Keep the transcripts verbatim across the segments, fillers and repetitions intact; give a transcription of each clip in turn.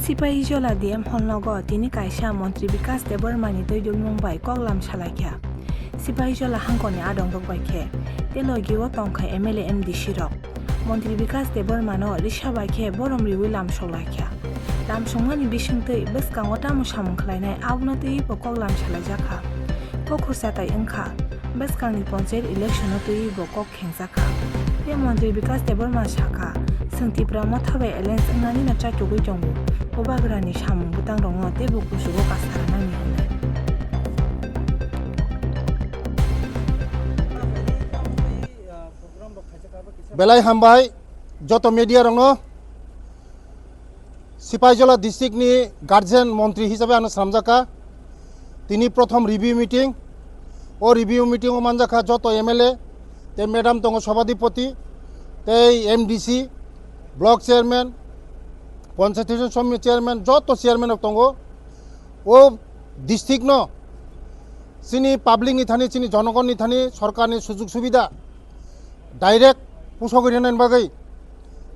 Sipahijola D M hall nogo tini kaisa Montri Bikas Debbarma ni twi dulmung bai koklam salaikha. Sipahijola hangkoni adongrok bai khe tei logi o tongkha M L A, M D C rok. Montri Bikas Debbarma no risa bai khe borom riwi lam soklaikha. Lam songmani bisingtwi bwskango tamo samung khlainai abono twiwi bo koklam salaijakha. Kok khursa tai wngkha bwskangni ponchayat election o twiwi bo kok khengjakha. Tei Montri Bikas Debbarma sakha, chwng Tipra Motha bai alliance wngnani no chachugwi tongo, bubagrani samung bwtang rokno teibo kuchugo kasa rwnani hwnwi. Belai hambai joto media rokno. Sipaijola district ni guardian montri hisabe ano swnamjakha. Tini prothom review meeting. O review meeting o manjakha joto M L A, tei madam tongo sobadipoti, tei M D C, block chairman, panchayat somiti chairman, joto chairman rok tongo. O district no chini public ni thani, chini jonogon ni thani sorkar ni sujug subida direct pusok rinani bagwi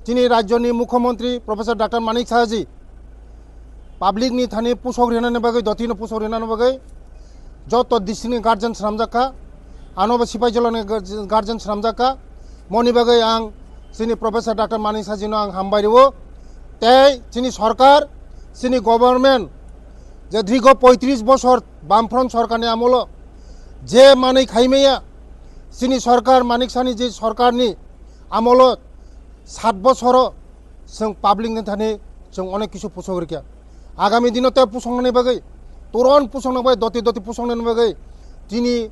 chini rajyoni Mukhyamantri Professor Doctor Manik Saha ji public ni thani pusok rinani bagwi, dotino pusok rinani bagwi joto district ni guardian swnamjakha, ano bo Sipaijolani guardian swnamjakha. Moni bagwi ang chini Professor Doctor Manik Saha ji no ang hambai rwo. Tei chini sorkar, chini government je dirgho poitris bosor Bamfront sorkarni amolo je manwi khaimaya, chini sorkar, Manik Sahani je sorkarni amolo sat bosoro chwng public ni thani chwng onek kisu pusok rikha. Agami dino tei pusoknani bagwi, turon pusokna bai doti doti pusoknani bagwi chini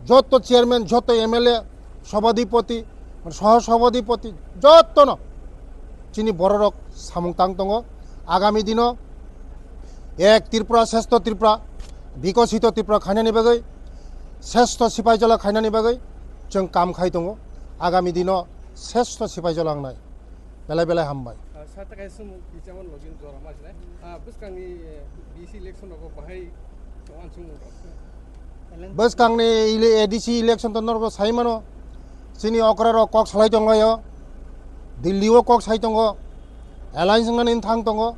joto chairman, joto M L A, sobadipoti, soho sobadipoti, jotono chini bororok samung tang tongo. Agami dino Ek Tripura, Sreshto Tripura, Bikosito Tripura khainani bagwi, Sreshto Sipaijola khainani bagwi chwng kam khai tongo. Agami dino Sreshto Sipaijola wngnai. Belai belai hambai. Ah, sir, takai sumung kichaman login jora ma sinai. Ah, bwskangni, eh, D C election rogo bahai wansukmung rok. Bwskangni ile-, A D C election to norok sai mano. Chini okra rok kok salai tonglaio. Delhi o kok sai tongo. Alliance wngnani thang tongo.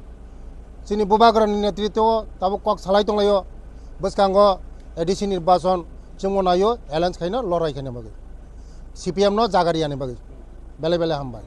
Chini bubagrani netritwo tabuk kok salai tonglaio. Bwskango A D C nirbachon chwngno naio, alliance khaino lorai khaina bagwi. C P M no jaga riyani bagwi. Belai belai hambai.